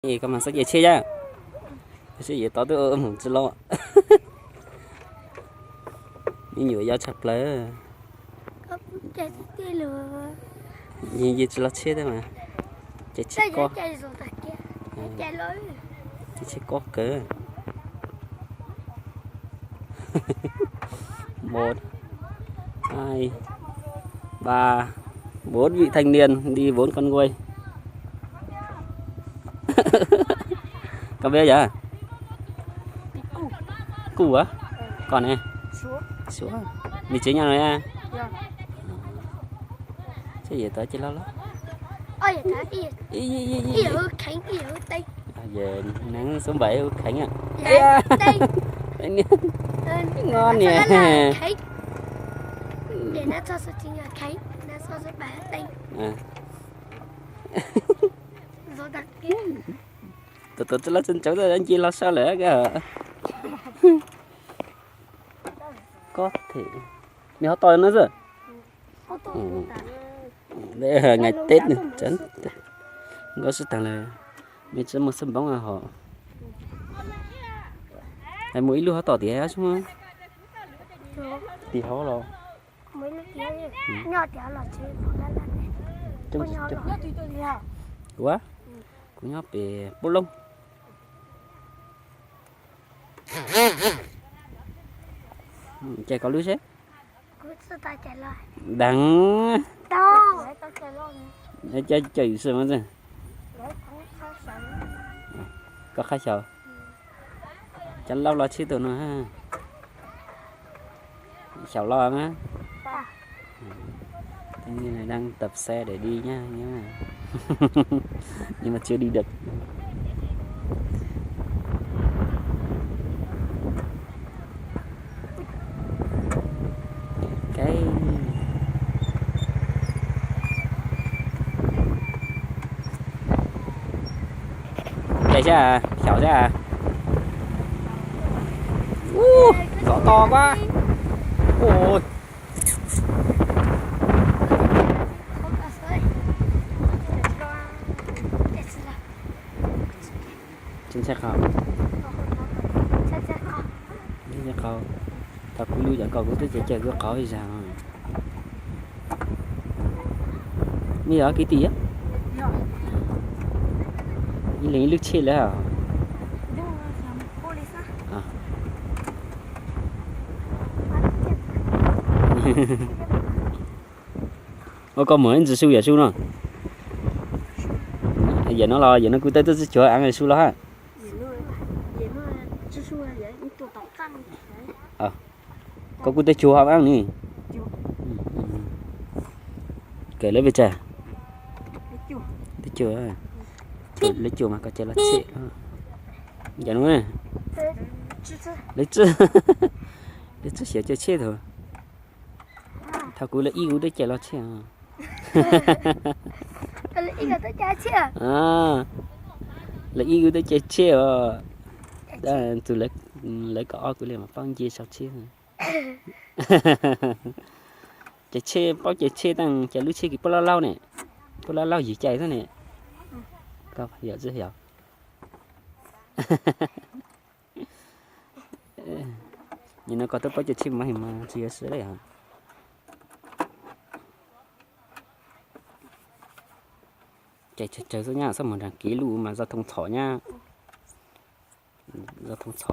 Koj mas xav cais tsheb yam, seb yawm tod twb mus tsis los. Me nyuam yau tshaj plaws. Yeej tsis los tsheb thiab mas. Cais tsheb kob, cais tsheb kob kawg. Một, hai, ba, bốn vị thanh niên đi bốn con quay. Koj bé yom? Kuj a? Koj ne? Suav. Nws tsev nyob no a? Seb yawm tod ces los los. Neev số bảy hu kheev. Ngon niam. Tus tus txoj lab txoj ntsav nce los sab lawm. Có thể. Nws ho tos no xwb. Ngày Tết nkauj xwb taag lawm, mej tsi muaj xab npoob hov. Hais mus ib lub ho tom tiag xwb. Tim hov los. Kuv, kuv nyob pem Pub Looj. Cais koj lub seb. Deev. Cais yus xwb mas. Koj qab xyaum. Cov laus los tsheb tus no. Xyaum los mas. Đang tập xe để đi nha. Nhưng mà chưa đi được. Cái Cais sab, xyaum sab. Ub, zov to quá. Ui. Tsis ntshai qhov, tsis ntshai qhov. Thaum kuv lub cov nkaus kuv twb cais cais kuv qhov ib zag. Mej yog kwv tij? Ib leeg ib lub tsheb lawm. Ua koj muag ib ntsis su yam su no. Yam no los yam no kuv twb twb tsis cuag eev su los hab. Koj kuj twb cuag hab eev ni. Kawm lawv pes tsawg? Lawv cuag, lawv cuag mas koj cais los tsheb. Yam no, lawv tswb, lawv tswb xyaum cais tsheb thaum. Thaum kuv lawv ib kuv twb cais los tsheb. Lawv ib kuv twb cais tsheb os. Tab sis lawv kaum ob kuv li mas paub nce sau tsheb. Cais tsheb, paub cais tsheb tab sis cais lub tsheb kis puab laub laub ne, puab laub laub yig cais xwb ne. Koj yog tsi yog? Nim no koj twb paub cais tsheb mas mas tsis yog sib le yog. Cais tsawg tsawg xwb nyab, txhob mus nraag kev lug mas zaj thoob txhom nyab. Zaj thoob txhom